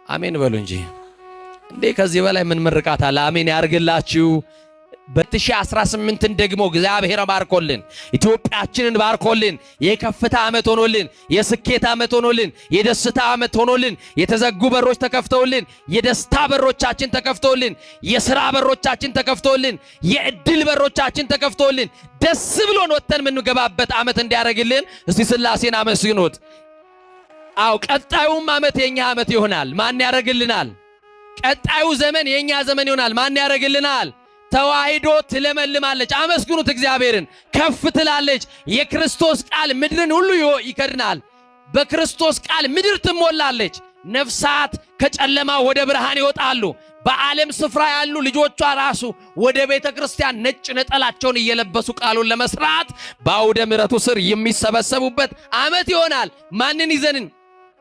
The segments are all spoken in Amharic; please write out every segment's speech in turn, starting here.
አሜን በሉ እንጂ እንዴ! ከዚህ በላይ ምን ምርቃት አለ? አሜን ያርግላችሁ። በ2018ን ደግሞ እግዚአብሔር ባርኮልን፣ ኢትዮጵያችንን ባርኮልን፣ የከፍታ ዓመት ሆኖልን፣ የስኬት ዓመት ሆኖልን፣ የደስታ ዓመት ሆኖልን፣ የተዘጉ በሮች ተከፍተውልን፣ የደስታ በሮቻችን ተከፍተውልን፣ የሥራ በሮቻችን ተከፍተውልን፣ የዕድል በሮቻችን ተከፍተውልን፣ ደስ ብሎን ወጥተን የምንገባበት ዓመት እንዲያደርግልን እስቲ ሥላሴን አመስግኑት። አው ቀጣዩም ዓመት የኛ ዓመት ይሆናል። ማን ያደርግልናል? ቀጣዩ ዘመን የኛ ዘመን ይሆናል። ማን ያደርግልናል? ተዋሕዶ ትለመልማለች። አመስግኑት እግዚአብሔርን። ከፍ ትላለች። የክርስቶስ ቃል ምድርን ሁሉ ይከድናል። በክርስቶስ ቃል ምድር ትሞላለች። ነፍሳት ከጨለማ ወደ ብርሃን ይወጣሉ። በዓለም ስፍራ ያሉ ልጆቿ ራሱ ወደ ቤተ ክርስቲያን ነጭ ነጠላቸውን እየለበሱ ቃሉን ለመስራት በአውደ ምሕረቱ ስር የሚሰበሰቡበት ዓመት ይሆናል። ማንን ይዘንን?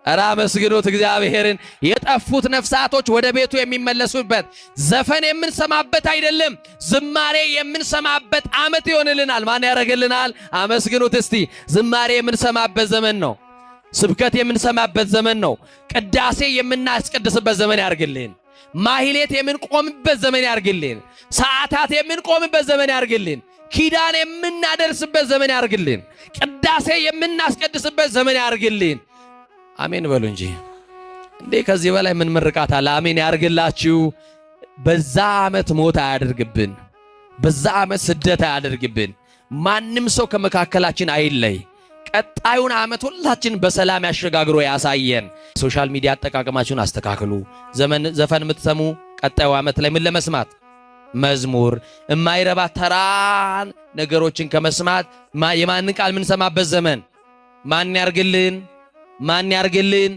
ኧረ አመስግኑት እግዚአብሔርን። የጠፉት ነፍሳቶች ወደ ቤቱ የሚመለሱበት፣ ዘፈን የምንሰማበት አይደለም፣ ዝማሬ የምንሰማበት ዓመት ይሆንልናል። ማን ያደርግልናል? አመስግኑት እስቲ። ዝማሬ የምንሰማበት ዘመን ነው። ስብከት የምንሰማበት ዘመን ነው። ቅዳሴ የምናስቀድስበት ዘመን ያርግልን። ማህሌት የምንቆምበት ዘመን ያርግልን። ሰዓታት የምንቆምበት ዘመን ያርግልን። ኪዳን የምናደርስበት ዘመን ያርግልን። ቅዳሴ የምናስቀድስበት ዘመን ያርግልን። አሜን በሉ እንጂ እንዴ! ከዚህ በላይ ምን ምርቃት አለ? አሜን ያርግላችሁ። በዛ ዓመት ሞት አያደርግብን። በዛ ዓመት ስደት አያደርግብን። ማንም ሰው ከመካከላችን አይለይ። ቀጣዩን ዓመት ሁላችን በሰላም ያሸጋግሮ ያሳየን። Social media አጠቃቀማችሁን አስተካክሉ። ዘመን ዘፈን የምትሰሙ ቀጣዩ ዓመት ላይ ምን ለመስማት? መዝሙር፣ የማይረባ ተራን ነገሮችን ከመስማት የማንን ቃል የምንሰማበት ዘመን ማን ያርግልን? ማን ያርግልን?